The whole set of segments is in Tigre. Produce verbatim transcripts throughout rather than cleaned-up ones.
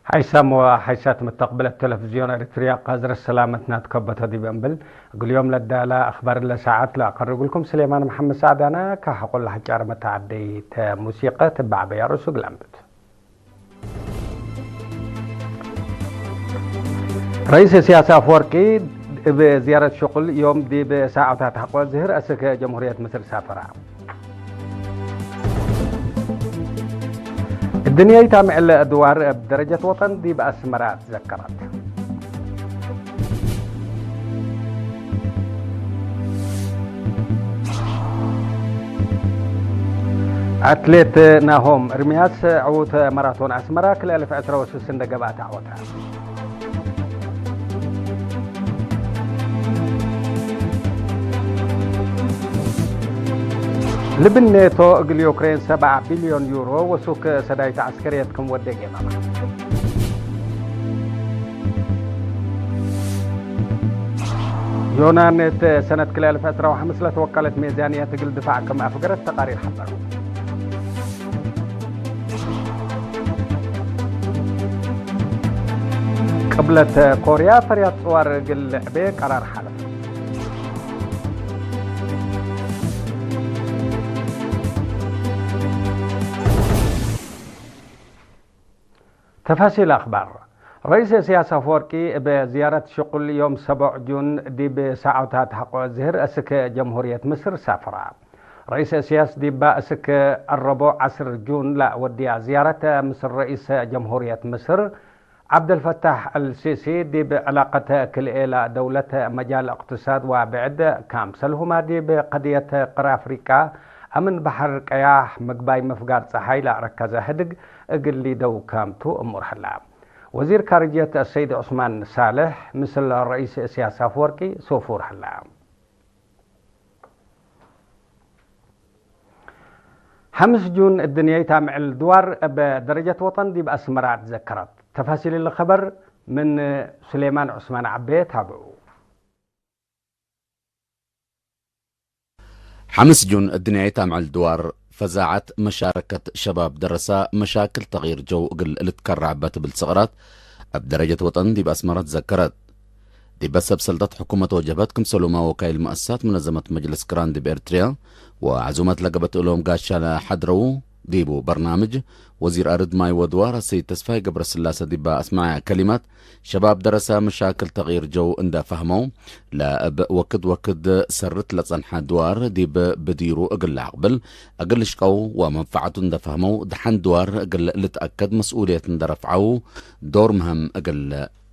ሓይሳም ወሓይሳት መተቅብለት ተለፍዝዮን ኤሪትርያ፣ ቃዝረ ሰላመትና ትከበቶ ዲብ እንብል፣ እግል ዮም ለዳላ አክባር ለሰዓት ለአቀርብ እግልኩም ስሌማን መሐመድ ሳዕዳነ፣ ከሐቆ ለሐጫር መተዓደይት ሙሲቀ ትበዕ በያሮሱ እግል አንብት። ረኢስ እስያስ አፍወርቂ እብ ዝያረት ሽቁል ዮም ዲብ ሳዖታት ሐቆ ዝህር አስክ ጀምሁርየት ምስር ሳፈራ። እድንያይት አምዕል ድዋር እብ ደረጀት ወጠን ዲብ አስመራ ትዘከረት። አትሌት ናሆም እርምያስ ዕዉት ማራቶን አስመራ ክልኤ አልፍ ዕስራ ወስስ እንደ ገብአ ተዐወተ። ልብን ኔቶ እግል ዩክሬን ሰብዓ ቢልዮን ዩሮ ወሱክ ሰዳይት ዐስከርየት ክም ወዴ ጌመመ። ዮናን እት ሰነት ክልኤ አልፍ ዕስራ ወሐምስ ለተወቀለት ሜዛንየት እግል ድፋዕ ክም አፍገረት ተቃሪር ሐበሩ። ቅብለት ኮርያ ፈርያት ጽዋር እግል ልዕቤ ቀራር ሐለፈ። ተፋሲል አክባር። ረኢስ እስያስ አፍወርቂ እብ ዝያረት ሽቁል ዮም ሰቦዕ ጁን ዲብ ሳዖታት ሐቆ ዝህር እስክ ጀምሁርየት ምስር ሳፍራ። ረኢስ እስያስ ዲባ እስክ አረቦ ዐስር ጁን ለወድያ ዝያረት ምስል ረኢስ ጀምሁርየት ምስር ዐብደልፈታሕ አልሲሲ ዲብ ዕላቀት ክልኤ ለደውለት መጃል እቅትሳድ ወብዕድ ካምሰልሁማ ዲብ ቀድየት ቅር አፍሪቃ፣ አምን በሐር ቀያሕ፣ ምግባይ ምፍጋር ጸሓይ ለአረከዘ ህድግ እግል ሊደው ካምቱ እሙር ህላ። ወዚር ካርጅየት አሰይድ ዑስማን ሳልሕ ምስል ረኢስ እስያስ አፍወርቂ ሶፉር ህላ። ሐምስ ጁን እድንያይት አምዕል ድዋር እብ ደረጀት ወጠን ዲብ አስመራ ትዘከረት። ተፋሲል እሊ ከበር ምን ሱሌማን ዑስማን ዐቤ ታብዑ። ሐምስ ጁን እድንያይት አምዕል ድዋር ፈዛዐት መሻረከት ሸባብ ደረሳ መሻክል ተግይር ጀው እግል ልትከረዕ እበ ትብል ሰቅራት እብ ደረጀት ወጠን ዲብ አስመራ ትዘከረት። ዲበ ሰብ ሰልጠት ሕኩመት ወጀብሀት ክምሰሉመ ወካይል መአሰሳት ሙነዘመት መጅልስ ቅራን ዲብ ኤርትርያ ወዐዙመት ለገብአት እሎም ጋሻ ለሐድረዉ፣ ዲቡ በርናምጅ ወዚር አርድ ማይ ወድዋር አሰይድ ተስፋይ ገብረስላሰ ዲበ አስመዐ ከሊማት፣ ሸባብ ደረሰ መሻክል ተግይር ጀው እንደ ፈህመው፣ ለእብ ወክድ ወክድ ሰርት ለጸንሐ ድዋር ዲብ ብዲሩ እግል ለአቅብል፣ እግል ልሽቀው ወመንፈዐቱ እንደ ፈህመው፣ ደሐን ድዋር እግል ልትአከድ መስኡልየት እንደ ረፍዐው፣ ዶር ምህም እግል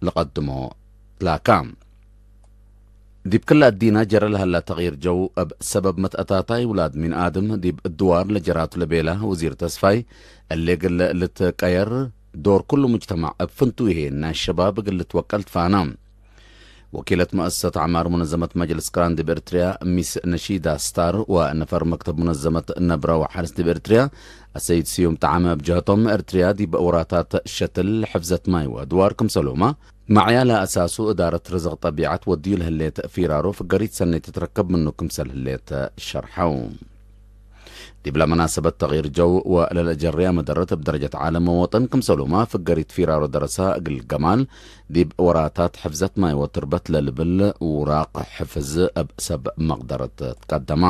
ለቀድሞ ትላካ። ዲብ ክለ እዲነ ጀረ ለሀላ ተግይር ጀው፣ እብ ሰበብ መትአታታይ ውላድ ሚን አድም ዲብ ድዋር ለጀራቱ ለቤለ ወዚር ተስፋይ፣ እሊ እግል ልትቀየር ዶር ኩሉ ሙጅተማዕ እብ ፍንቱ ይሄ ናይ ሸባብ እግል ልትወቀል ትፋና። ወኪለት መአሰሰት ዐማር ሙነዘመት መጅልስ ቅራን ዲብ ኤርትርያ ሚስ ነሺዳ ስታር ወነፈር መክተብ ሙነዘመት ነብረ ወሐርስ ዲብ ኤርትርያ አሰይድ ስዩም ጠዓመ እብ ጀህቶም፣ ኤርትርያ ዲብ ወራታት ሸትል ሕፍዘት ማይ ወድዋር ክምሰልሁመ፣ መዕያለ አሳሱ እዳረት ርዝቅ ጠቢዐት ወድዩ ለህሌት ፊራሮ ፍገሪት ሰኔት ትትረከብ ምኑ ክምሰል ህሌት ሸርሐው። ዲብለ መናሰበት ተግይር ጀው ወለለጀርያ መደረት እብ ደረጀት ዓለም ወወጠን ክምሰሉመ ፍገሪት ፊራሮ ደረሰ እግል ገማል ዲብ ወራታት ሕፍዘት ማይ ወትርበት ለልብል ውራቅ ሕፍዝ እብ ሰብ መቅደረት ትቀደማ።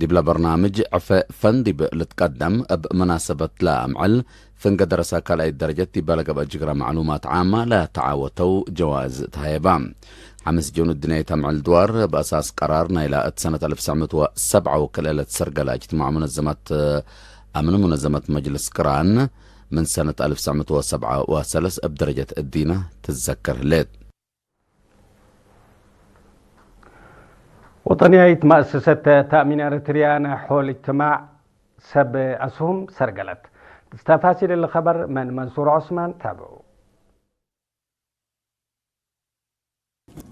ዲብለ በርናምጅ ዕፈ ፈን ዲብ ልትቀደም እብ መናሰበት ለአምዕል ፍንገ ደረሰ ካልኣይት ደረጀት ዲበ ለገብአ ጅግረ ማዕሉማት ዓመ ለተዓወተው ጀዋእዝ ተሀየበ። ሐምስ ጁን እድንያይት አምዕል ድዋር፣ እብ አሳስ ቀራር ናይላ እት ሰነት አልፍ ትሰዕ ምእት ወሰብዓ ወክልኤ ለትሰርገለ እጅትማዕ ሙነዘመት አምን ሙነዘመት መጅልስ ቅራን፣ ምን ሰነት አልፍ ትሰዕ ምእት ወሰብዓ ወሰለስ እብ ደረጀት እዲነ ትዘከር ህሌት። ወጠንያይት መአሰሰት ተእሚን ኤረትርያ ናይ ሖል እጅትማዕ ሰብ አስሁም ሰርገለት። ተፋሲል እሊ ከበር ምን መንሱር ዑስማን ታብዑ።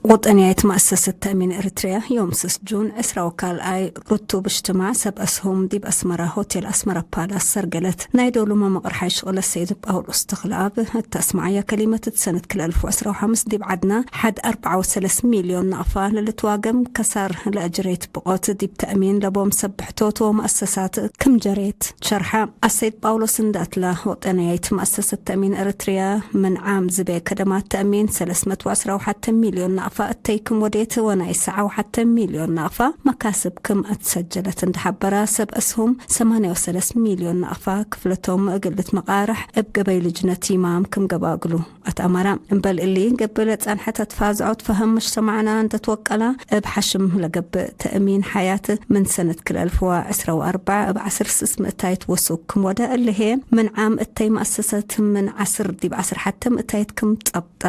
ወጠንያይት መአሰሰት ተእሚን ኤረትርያ፣ ዮም ስስ ጁን ዕስራ ወካልኣይ ርቱብ እጅትማዕ ሰብ አስሁም ዲብ አስመራ ሆቴል አስመራ ፓላስ ሰርገለት። ናይ ዶሉ መመቅርሓይ ሽቅለ ሰይድ ጳውሎስ ተክለአብ እት አስመዐያ ከሊመት፣ እት ሰነት ክልኤ አልፍ ወዕስራ ወሐምስ ዲብ ዐድና ሐድ አርበዓ ወሰለስ ሚልዮን ናቅፋ ለልትዋገም ከሳር ለአጅሬት ብቆት ዲብ ተእሚን ለቦም ሰብ ብሕቶት ወመአሰሳት ክም ጀሬት ሸርሐ። አሰይድ ጳውሎስ እንዳትላ ወጠንያይት መአሰሰት ተእሚን ኤረትርያ ምን ዓም ዝቤ ከደማት ተእሚን ሰለስ መት ወዐስራ ወሐተ ሚልዮን ናቅፋ እተይ ክም ወዴት ወናይ ሰዓ ወሐተ ሚልዮን ናቅፋ መካስብ ክም አትሰጀለት እንደ ሐበራ፣ ሰብ እስሁም ሰማንያ ወሰለስ ሚልዮን ናቅፋ ክፍለቶም እግል ልትመቃረሕ እብ ገበይ ልጅነት ይማም ክም ገብአ እግሉ አትአመረ። እምበል እሊ፣ ገብእ ለጸንሐት አትፋዝዖት ፈሀም መጅተማዕና እንደ ትወቀላ፣ እብ ሐሽም ለገብእ ተእሚን ሐያት ምን ሰነት ክልኤ አልፍ ወዕስራ ወአርበዕ እብ ዐስር ስስ ምእታይት ወሱክ ክም ወደ፣ እሊ ህዬ ምን ዓም እተይ መአሰሰት ምን ዐስር ዲብ ዐስር ሐተ ምእታይት ክም ጸብጠ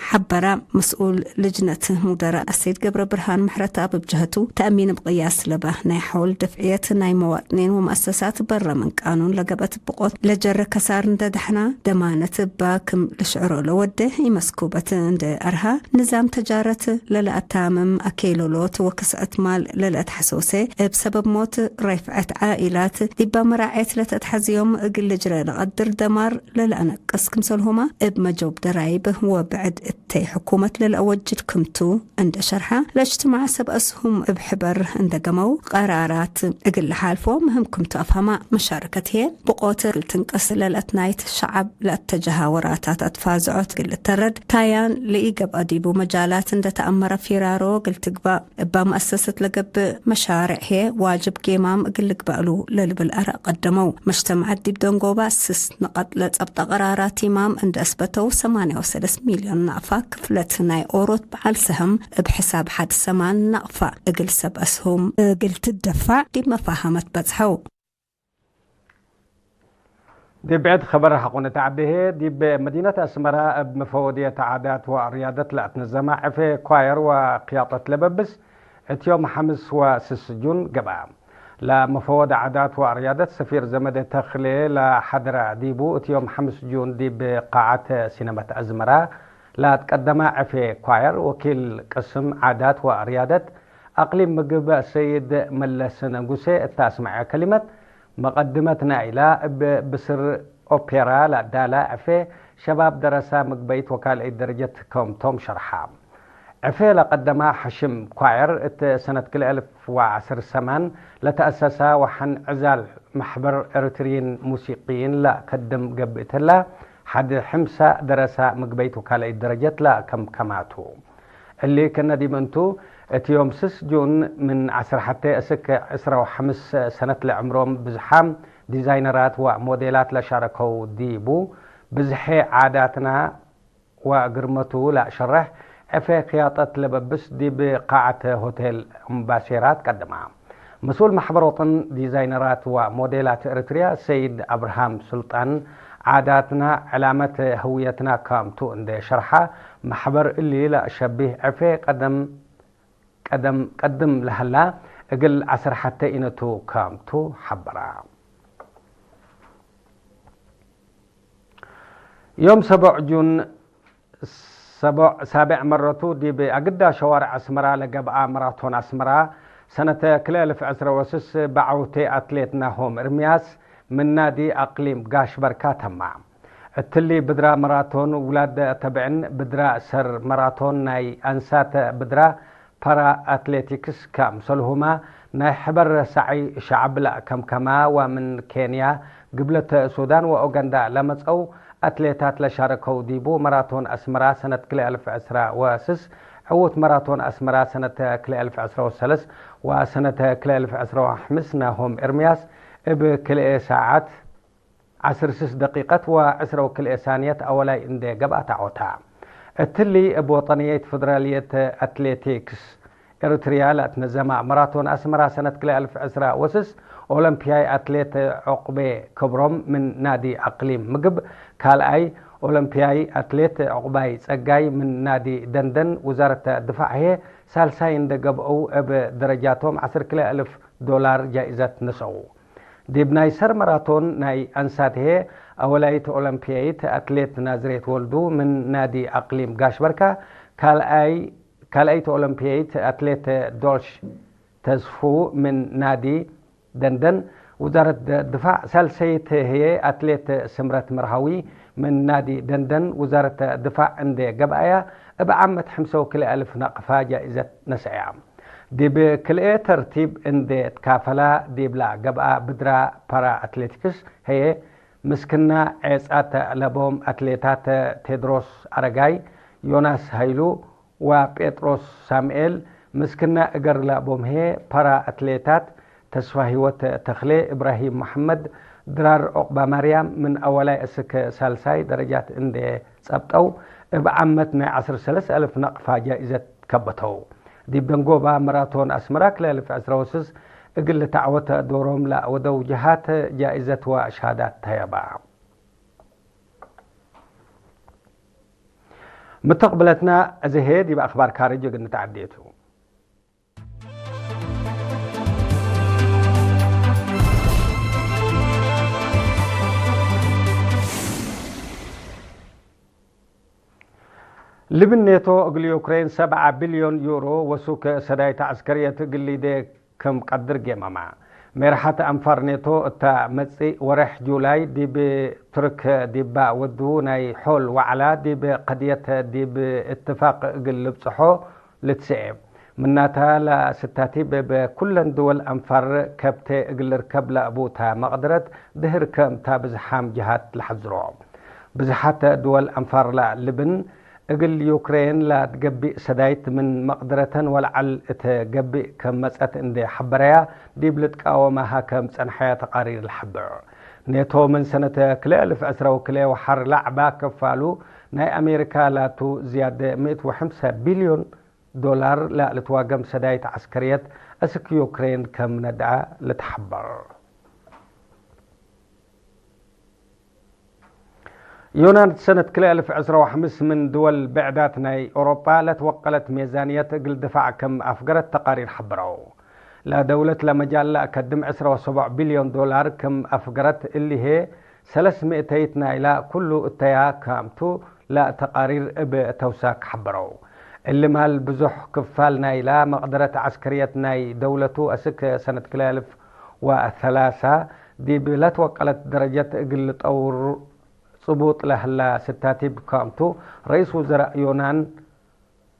ሐበረ። መስኡል ልጅነት ሙደራእ አሰይድ ገብረ ብርሃን ምሕረተአብ እብ ጀሀቱ፣ ተእሚን እብ ቅያስ ለበ ናይ ሐውል ደፍዕየት ናይ መዋጥኒን ወመአሰሳት በረ ምን ቃኑን ለገብአት ብቆት ለጀረ ከሳር እንደ ደሐና፣ ደማነት እባ ክም ልሽዕሮ ለወዴ ኢመስኩበት እንደ አርሃ፣ ንዛም ተጃረት ለለአታምም አኬሎሎት ወክስዐት ማል ለለአትሐሶሴ፣ እብ ሰበብ ሞት ራይፍዐት ዓኢላት ዲባ መራዔት ለተትሐዝዮም እግል ልጅረ ለቀድር ደማር ለለአነቅስ ክምሰልሁመ፣ እብ መጆብ ደራይብ ወብዕድ እተይ ሕኩመት ለለአወጅድ ክምቱ እንደ ሸርሐ፣ ለእጅትማዕ ሰብ አስሁም እብ ሕበር እንደ ገመው ቀራራት እግል ለሓልፎ ምህም ክምቱ አፍሀማ። መሻረከት ህዬ ብቆት እግል ትንቅስ ለለአትናይት ሸዐብ ለአተጀሃ ወራታት አትፋዝዖት እግል ልተረድ፣ ታያን ለኢገብአ ዲቡ መጃላት እንደ ተአመረ ፊራሮ እግል ትግባእ፣ እባ መአሰሰት ለገብእ መሻሬዕ ህዬ ዋጅብ ጌማም እግል ልግበእሉ ለልብል አራእ ቀደመው። መጅተማዐት ዲብ ደንጎባ ስስ ነቀጥ ለጸብጠ ቀራራት ይማም እንደ አስበተው፣ ሰማንያ ወሰለስ ሚልዮን ናቅፋ ክፍለት ናይ ኦሮት በዓል ሰህም እብ ሕሳብ ሐድ ሰማን ናቅፋ እግል ሰብ አስሁም እግል ትደፋዕ ዲብ መፋሀመት በጽሐው። ዲብ ብዕድ ኸበር ሐቆ ነትዐቤ ህዬ፣ ዲብ መዲነት አስመራ እብ መፈወድየት ዓዳት ወርያደት ለአትነዘመ ዕፌ ኳየር ወክያጠት ለበብስ፣ እት ዮም ሐምስ ወስስ ጁን ገብአ። ለመፈወድ ዓዳት ወርያደት ሰፊር ዘመደ ተክሌ ለሐድረ ዲቡ፣ እት ዮም ሐምስ ጁን ዲብ ቃዐት ሲነመት አዝመራ ለአትቀደመ ዕፌ ኳየር፣ ወኪል ቅስም ዓዳት ወርያደት አቅሊም ምግብ ሰይድ መለስ ነጉሴ እተ አስመዐ ከሊመት፣ መቀድመት ናይላ እብ ብስር ኦፔራ ለአዳለ ዕፌ ሸባብ ደረሳ ምግበይት ወካልአይት ደረጀት ከም ቶም ሸርሐ። ዕፌ ለቀደማ ሐሽም ኳየር እት ሰነት ክልኤ አልፍ ወዐስር ሰማን ለተአሰሰ ወሐን ዕዛል መሕበር ኤሪትሪይን ሙሲቅይን ለአከድም ገብእ እትላ ሐድ ሕምሳ ደረሳ ምግበይት ወካልአይት ደረጀት ለአከምከማቱ። እሊ ክእነ ዲብ እንቱ፣ እት ዮም ስስ ጁን ምን ዐስር ሐቴ እስክ ዕስራ ወሐምስ ሰነት ለዕምሮም ብዝሓም ዲዛይነራት ወሞዴላት ለሻረከው ዲቡ፣ ብዝሐ ዓዳትና ወግርመቱ ለአሸረሕ ዕፌ ክያጠት ለበብስ ዲብ ቃዐት ሆቴል እምባሴራ ትቀድማ። መስኡል መሕበር ወጠን ዲዛይነራት ወሞዴላት ኤሪትርያ ሰይድ አብርሃም ሱልጣን፣ ዓዳትና ዕላመት ህውየትና ክም ቱ እንዴ ሸርሐ፣ መሕበር እሊ ለአሸብህ ዕፌ ቀደም፣ ቀደም ቀድም ለሀላ እግል ዐስር ሐቴ ኢነቱ ክም ቱ ሐበራ። ዮም ሰቦዕ ጁን ሰቦዕ ሳቤዕ መረቱ ዲብ አግዳ ሸዋርዕ አስመራ ለገብአ መራቶን አስመራ ሰነት ክልኤ አልፍ ዕስረ ወስስ በዐውቴ አትሌት ናሆም እርምያስ ምን ናዲ አቅሊም ጋሽ በርካ ተማ። እትሊ ብድራ መራቶን ውላድ ተብዕን ብድራ ሰር መራቶን ናይ አንሳት ብድራ ፓራ አትሌቲክስ ከምሰልሁመ ናይ ሕበር ሳዕይ ሸዐብ ለአከምከማ ወምን ኬንያ፣ ግብለት ሱዳን ወኡጋንዳ ለመጽአው አትሌታት ለሻረከው ዲቡ መራቶን አስመራ ሰነት ክልኤ አልፍ ዕስራ ወስስ፣ ዕዉት መራቶን አስመራ ሰነት ክልኤ አልፍ ዕስራ ወሰለስ ወሰነት ክልኤ አልፍ ዕስራ ወሐምስ ናሆም ኤርምያስ እብ ክልኤ ሳዐት ዐስር ስስ ደቂቀት ወዕስራ ወክልኤ ሳንየት አወላይ እንዴ ገብአ ተዐወታ። እትሊ እብ ወጠንየት ፍደራልየት አትሌቲክስ ኤሪትርያ ለአትነዘማ መራቶን አስመራ ሰነት ክልኤ አልፍ ዕስራ ወስስ፣ ኦሎምፕያይ አትሌት ዑቅቤ ክብሮም ምን ናዲ አቅሊም ምግብ፣ ካልኣይ ኦሎምፕያይ አትሌት ዑቅባይ ጸጋይ ምን ናዲ ደንደን ውዛረት ድፋዕ ህዬ ሳልሳይ እንዴ ገብአው እብ ደረጃቶም ዐስር ክልኤ አልፍ ዶላር ጃኢዘት ነስአው። ዲብ ናይ ሰር መራቶን ናይ አንሳት ህዬ፣ አወላይት ኦሎምፕያይት አትሌት ናዝሬት ወልዱ ምን ናዲ አቅሊም ጋሽ በርካ፣ ካልኣይ ካልኣይት ኦሎምፕየይት አትሌት ዶልሽ ተስፉ ምን ናዲ ደንደን፣ ውዛረት ድ-፣ ድፋዕ ሳልሰይት ህዬ አትሌት ስምረት መርሃዊ ምን ናዲ ደንደን ውዛረት ድፋዕ እንዴ ገብአያ፣ እብ ዓመት ሕምሰው ክልኤ አልፍ ናቅፋ ጃኢዘት ነስአያ። ዲብ ክልኤ ተርቲብ እንዴ ትካፈላ ዲብላ ገብአ ብድራ ፓራ አትሌቲክስ ህዬ፣ ምስክና ዔጻት ለቦም አትሌታት ቴድሮስ አረጋይ፣ ዮናስ ሀይሉ፣ ወጴጥሮስ ሳምኤል፣ ምስክና እገር ለአቦምሄ ፓራ አትሌታት ተስፋሂወት ተክሌ፣ እብራሂም መሐመድ፣ ድራር ዑቅባማርያም ምን አወላይ እስክ ሳልሳይ ደረጃት እንዴ ጸብጠው፣ እብ ዓመት ናይ ዐስር ሰለስ አልፍ ናቅፋ ጃኢዘት ከበተው። ዲብ ደንጎባ መራቶን አስመራ ክልኤ አልፍ ዕስራ ወስስ እግል ልትዐወት ዶሮም ለአወደው ጀሃት ጃኢዘት ወሻሃዳት ተሀየባ። ምተቅብለትና እዜ ህዬ ዲብ አክባር ካርጅ እግል ንትዐዴ ቱ። ልብን ኔቶ እግል ዩክሬን ሰብዓ ቢልዮን ዩሮ ወሱክ ሰዳይት ዐስከርየት እግል ሊዴ ክም ቀድር ጌመመ። ሜርሐት አንፋር ኔቶ እተ መጽእ ወሬሕ ጁላይ ዲብ ቱርክ ዲባ ወዱ ናይ ሖል ወዐላ ዲብ ቀድየት ዲብ እትፋቅ እግል ልብጽሖ ልትሰኤ። ምናተ ለስታቲብ እብ ኩለን ድወል አንፋር ከብቴ እግል ልርከብ ለአቡተ መቅድረት ድህር ክም ተ ብዝሓም ጅሃት ለሐዝሮ። ብዝሓት ድወል አንፋር ለልብን እግል ዩክሬን ለትገቢእ ሰዳይት ምን መቅድረተን ወለዐል እት ገብእ ከም መጸት እንዴ ሐበረያ፣ ዲብ ልትቃወመ ሀከም ጸንሐያ ተቃሪር ለሐብዕ። ኔቶ ምን ሰነት ክልኤ አልፍ ዕስራ ወክልኤ ወሐር ለዐባ ክፋሉ ናይ አሜሪካ ላቱ ዝያድ ምእት ወሐምሳ ቢልዮን ዶላር ለልትዋገም ሰዳይት ዐስከርየት እስክ ዩክሬን ከም ነድአ ልትሐበር። ዮናን ሰነት ክልኤ አልፍ ዕስራ ወሐምስ ምን ድወል ብዕዳት ናይ ኦሮጳ ለትወቀለት ሜዛንየት እግል ድፋዕ ክም አፍገረት ተቃሪር ሐብረው። ለደውለት ለመጃል ለአከድም ዕስራ ወሰቡዕ ቢልዮን ዶላር ክም አፍገረት እሊ ህዬ ሰለስ ምእተይት ናይላ ኩሉ እተያ ክምቱ ለተቃሪር እብ ተውሳክ ሐበረው። እሊ ማል ብዙሕ ክፋል ናይላ መቅደረት ዐስከርየት ናይ ደውለቱ አስክ ሰነት ክልኤ አልፍ ወሰላሳ ዲብ ለትወቀለት ደረጀት እግል ልጠውር ጽቡጥ ለህላ ስታቲብ ክምቱ፣ ረኢስ ውዘራእ ዮናን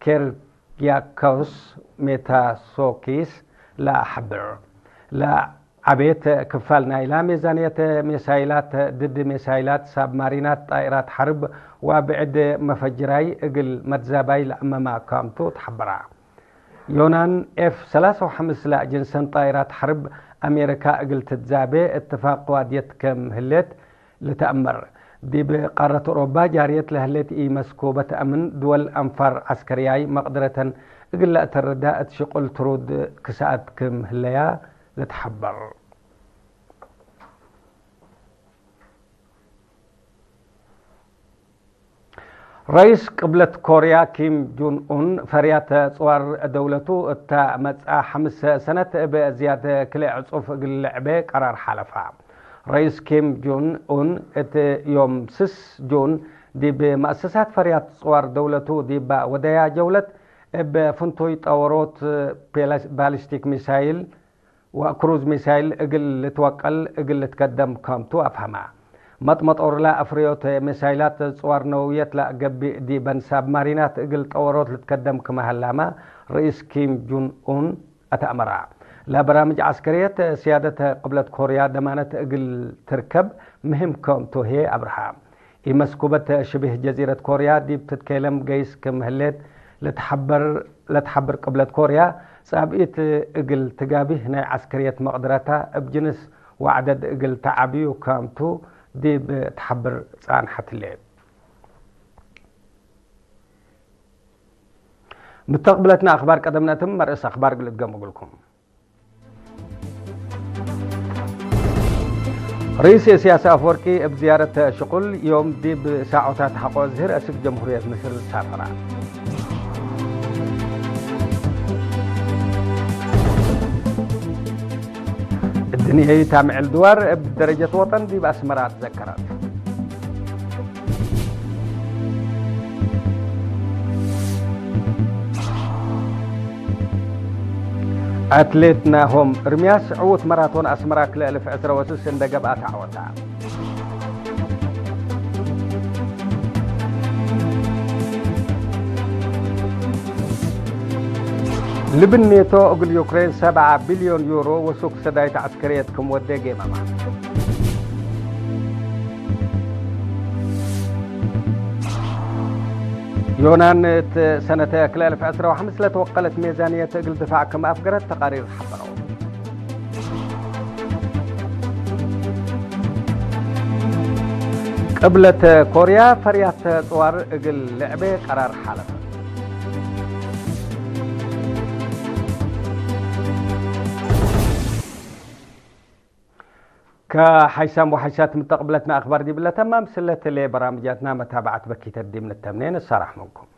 ኬርጊያኮስ ሚትሶታኪስ ለአሐብር። ለዐቤት ክፋል ናይላ ሜዛንየት ሜሳይላት፣ ድድ ሜሳይላት፣ ሳብማሪናት፣ ጣኢራት ሐርብ ወብዕድ መፈጅራይ እግል መትዛባይ ለአመማ ክምቱ ተሐበራ። ዮናን ኤፍ ሰላሳ ወሐምስ ለአጅንሰን ጣይራት ሐርብ አሜሪካ እግል ትትዛቤ እትፋቅ ዋድየት ከም ህሌት ልትአመር። ዲብ ቃረት ኦሮባ ጃርየት ለህሌት ኢመስኩበት አምን ድወል አንፋር ዐስከርያይ መቅድረተን እግል ለአተርዳ እት ሽቁል ትሩድ ክሰአት ክም ህለያ ልትሐበር። ረኢስ ቅብለት ኮርያ ኪም ጁን ኡን፣ ፈርያት ጽዋር ደውለቱ እተ መጽአ ሐምስ ሰነት እብ ዝያድ ክልኤ ዕጹፍ እግል ልዕቤ ቀራር ሓለፋ። ረኢስ ኪም ጁን ኡን፣ እት ዮም ስስ ጁን ዲብ መአሰሳት ፈርያት ጽዋር ደውለቱ ዲባ ወደያ ጀውለት፣ እብ ፍንቱይ ጠወሮት ባሊስቲክ ሚሳይል፣ ወክሩዝ ሚሳይል እግል ልትወቀል እግል ልትከደም ከምቱ አፍሀመ። መጥመጦርለ አፍርዮት ሚሳይላት ጽዋር ነወውየት ለገብእ ዲበን ሳብማሪናት እግል ጠወሮት ልትከደም ክመ ሀላመ ርኢስ ኪም ጁን ኡን አተአመራ። ለበራምጅ ዐስከርየት ስያደት ቅብለት ኮርያ ደማነት እግል ትርከብ ምህም ከምቱ ህዬ አብርሃ። ኢመስኩበት ሽብህ ጀዚረት ኮርያ ዲብ ትትኬለም ገይስ ክም ህሌት ለትሐበር፣ ለትሐብር ቅብለት ኮርያ፣ ጻብኢት እግል ትጋቢህ ናይ ዐስከርየት መቅድረታ እብ ጅንስ ወዐደድ እግል ተዓብዩ ከምቱ ዲብ ተሐብር ጻንሐት ህሌት። ምተቅብለትና አክባር ቀደምነ እትም መርእስ አክባር እግል እትገሙ እግልኩም። ርኢስ ኢሰያስ አፈወርቂ እብ ዝያረት ሽቁል ዮም ዲብ ሳዖታት ሐቆ እዝህር አስክ ጀምሁርየት ምስር ሳፈራ። እድንየዩ ታምዕል ድዋር እብ ደረጀት ወጠን ዲብ አስመራ ትዘከረት። አትሌት ናሆም እርምያስ ዕዉት መራቶን አስመራ ክልኤ እልፍ ዕስረ ወስስ እንደ ገብአ ተዐወታ። ልብን ኔቶ እግል ዩክሬን ሰብዓ ቢልዮን ዩሮ ወሱክ ሰዳይት ዐስከርየት ክም ወዴ ጌመማ። ዮናን እት ሰነተ ክልኤ እልፍ ዕስረ ወሐምስ ለተወቀለት ሜዛንየት እግል ድፋዕ ክም አፍገረት ተቃሪር ሐበረው። ቅብለት ኮርያ ፈርያት ጥዋር እግል ልዕቤ ቀራር ሓለፈት። ከሐይሳም ወሐይሳት ምተቅብለትና አክባር ዲብለ ተማም ስለትሌ በራምጃትና መታብዐት በኪተት ዲብ ንተምኔ ንሰራሕ ምንኩም።